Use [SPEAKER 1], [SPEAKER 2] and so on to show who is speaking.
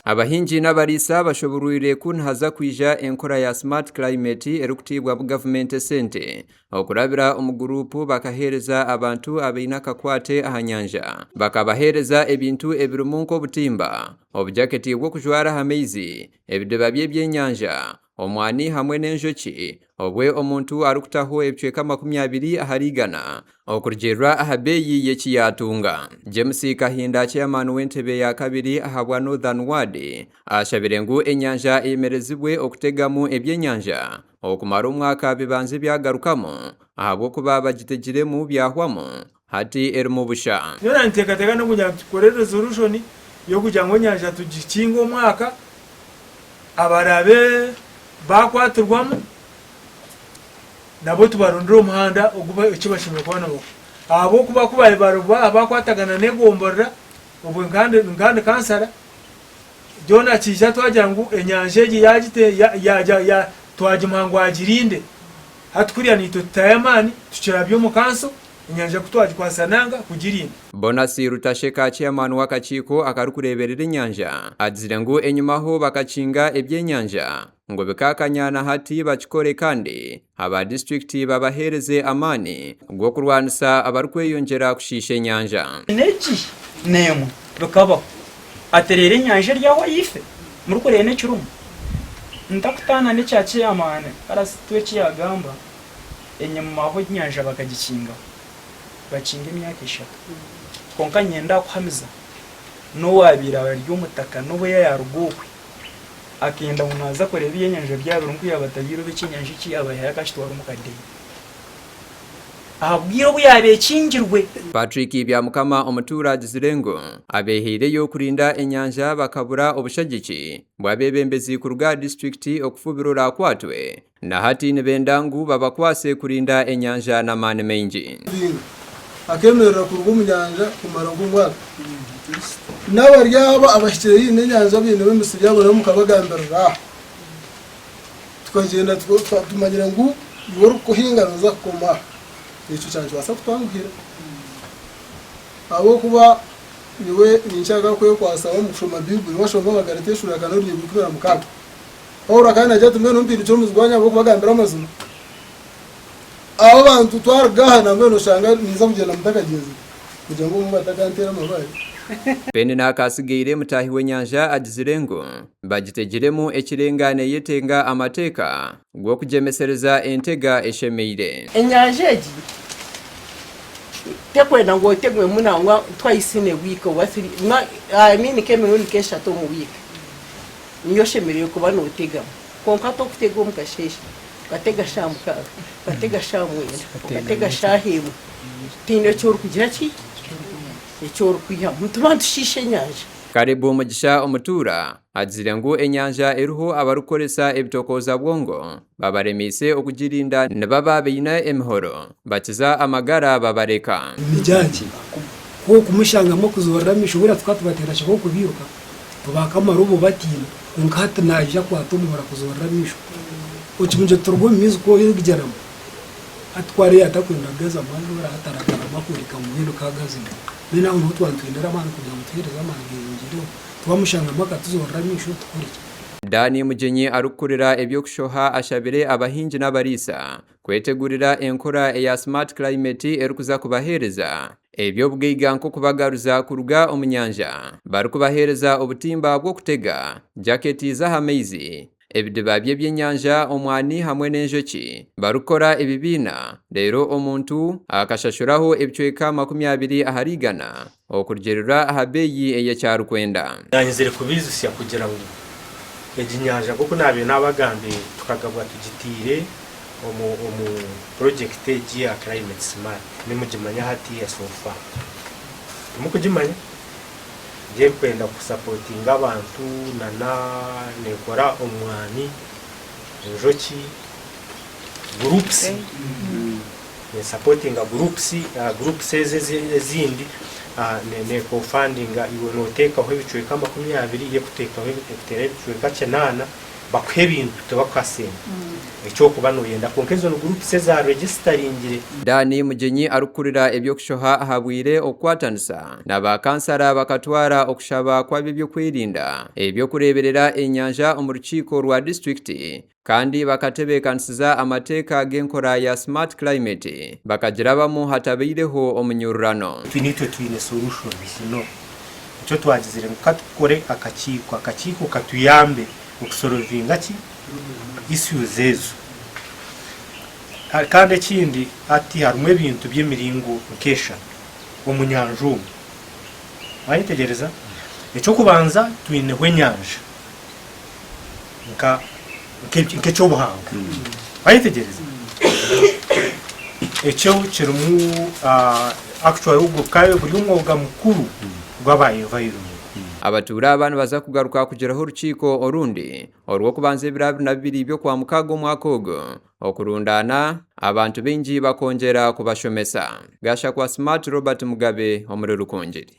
[SPEAKER 1] Abahingi n'abariisa bashoborwire ku nihaza kwija enkora ya Smart Climate erikutiibwa gavumenti esente okurabira omu guruupu bakaheereza abantu abaine akakwate aha nyanja bakabaheereza ebintu ebirimu nk'obutimba, obujaketi bw'okujwara aha maizi, ebidiba by'ebyenyanja, omwani hamwe n'enjoki obwe omuntu arikutaho ebicweka 20 ahari igana okurugiirira aha beeyi y'eki yaatunga. James Kahinda Chairman w'entebe ya kabiri ahabwa Northern Ward ashabire ngu enyanja eyemerezibwe okutegamu ebyenyanja okumara omwaka bibanze byagarukamu ahabw'okuba bagitegiremu byahwamu hati erimu busha.
[SPEAKER 2] Nyowe ninteekateeka n'okugira ngu tukore resolution y'okugira ngu enyanja tugikinge omwaka, abaraabe baakwatirwamu nabo tubarondere omuhanda ogu eki bashemereire kuba nibakora. Ahabw'okuba ku baabaire baakwatagana n'egomborora obwe nka ndi kansara, John akiija twagira ngu enyanja egi twagimuha ngu agirinde. Hati kuriya naitwe tutayo amaani tukirabya omu kanso enyanja ku twagikwatisa nanga kugirinda.
[SPEAKER 1] Bonasi Rutasheka Chairman w'akakiiko akarikureeberera enyanja agizire ngu enyimaho bakakinga ebyenyanja ngu bikakanya na hati bakikore kandi aba disiturikiti babaheereze amaani g'okurwanisa abarikweyongyera kushiisha enyanja.
[SPEAKER 3] N'egi n'emwe bikabaho. Ati reero enyanja eri aho ahaifo murikureeba n'ekirimu? Ntakutaana n'ekya chairman Karasito eki yaagamba, enyimaho enyanja bakagikingaho, bakinga emyaka eshatu. Kwonka niinyenda kuhamiza n'owaabaire ari omutaka n'obu yaaruga okwe akenda ngu naaza kureeba ebyenyanja byabirimu ku yaaba atabiire oba ekyenyanja eki yaaba aihayo akakitwara omu kadeeya. Ahabwire obu yaaba ekingirwe.
[SPEAKER 1] Patrick Byamukama omutuura agizire ngu abeheireyo kurinda enyanja bakabura obushagiki bw'abebembezi kuruga aha disiturikiti okufubira orakwatwe na hati nibenda ngu babakwase kurinda enyanja n'amaani maingi.
[SPEAKER 4] Binga akeemerera kuruga omu nyanja kumara nk'omwaka. N'abari abo abahikire haihi n'enyanja bainemu emisiri yaabo nabo mukabagambirira aha. Tukagyenda tumanyire ngu iwe orikukuhinga nooza kukoma aha. Ekyo kyaba nikibaasa kutwanguhira ahabw'okuba nyowe ninkyanga kwekwatsa omu kushoma Baibuli. Waashoma Abagalatiya eshuura ya kana orunyiriri rwa 16, Paulo akaba naagira ati, Mbwenu mpindukire omuzigu waanyu ahabw'okubagambira amazima. Abo bantu twaruga aha nambwenu oshanga ninza kugyenda mutakagyenzire kugira ngu obumwe batakanteera amabaare.
[SPEAKER 1] Penina Akasigaire mutaahi w'enyanja agizire ngu bagitegiremu ekirenga neyetenga amateeka g'okugyemesereza entega eshemeire.
[SPEAKER 5] Enyanja egi tekwenda ngu otegwemu nangwa twice in a week oba three, I mean nk'emirundi nk'eshatu omu wiiki niyo oshemereire kuba nootegamu. Kwonka tokutega omu kasheeshe, okatega shaaha mukaaga, okatega shaaha mwenda, okatega shaaha emwe, tihaine eki orikugira ki? Eki orikwihamu. Nituba nitushiisha enyanja.
[SPEAKER 1] Caleb Mugisha omutuura agizire ngu enyanja eriho abarikukoresa ebitokooza bwongo babaremeise okugirinda nibaba baine emihoro bakiza amagara babareka.
[SPEAKER 6] Emijaagi ku okumushangamu okuzoorera amaisho buriya tukaba tubateera kibooko bairuka tubaaka amarobo batiina kwonka hati naija akwata omuhoro akuzoorera amaisho. Okimugye turuga omu maizi ku orikugyeramu hati ku areeba atakwenda kugazamu azoora hati aragaramu akworeka ngu mbwenu kagazemu. Mbwenu aho niho twaba nitwendera amaani kugira ngu tuheereze amaani geyongyereho twamushangamu akatuzoorera amaisho tukore ki?
[SPEAKER 1] Danny Mugyenyi arikukurira eby'okushoha ashabire abahingi n'abariisa kwetegurira enkora eya Smart Climate erikuza kubaheereza eby'obugaiga nk'okubagaruza kuruga omu nyanja barikubaheereza obutimba bw'okutega, jaketi z'aha maizi, ebidiba by'ebyenyanja, omwani hamwe n'enjoki barikukora ebibiina reero omuntu akashashuraho ebicweka 20 ahari igana okurugiirira aha beeyi ey'eki arikwenda.
[SPEAKER 7] Naanyizire kubaijutsya kugira ngu egi nyanja nk'oku naabaire naabagambiire tukagabwa tugitaire omu omu purojekiti egi eya Climate Smart. Nimugimanya hatiiya so far? Timukugimanya? Egi erikwenda kusapotinga abantu nana neekora omwani, enjoki, groups, nesapotinga groups, groups ezo ezindi nekofandinga iwe noteekaho ebicweka 20 yo ekuteeraho ebicweka kinaana. Bakuha ebintu tibakuha sente ekyokuba noyenda kwonka ezo ni groups eza registeringyire.
[SPEAKER 1] Dan Mugyenyi arikukurira eby'okushoha ahabwire okukwatanisa na ba kansara bakatwara okushaba kw'ab'eby'okwerinda eby'okureeberera enyanja omu rukiiko rwa disiturikiti kandi bakatebeekanisiza amateeka g'enkora ya Smart Climate bakagirabamu hatabaireho omunyururano.
[SPEAKER 7] Itwe twine solutions no. Nikyo twagizire ngu ka tukore akakiiko, akakiiko katuyambe okusorovinga ki? Issues ezo. Kandi ekindi hati harimu ebintu by'emiringo nk'eshatu omu nyanja omu. Wayetegyereza? Eky'okubanza twineho enyanja nka nk'eky'obuhangwa. Wayetegyereza? Ekyo kirimu actually ogwo gukaba guri omwoga mukuru gw'aba environment.
[SPEAKER 1] Abatuura aba nibaza kugaruka kugiraho orukiiko orundi orw'okubanza ebiro 22 by'Okwamukaaga omwaka ogu okurundaana abantu baingi bakongyera kubashomesa. Gashakwa Smart Robert Mugabe omuri Rukungiri.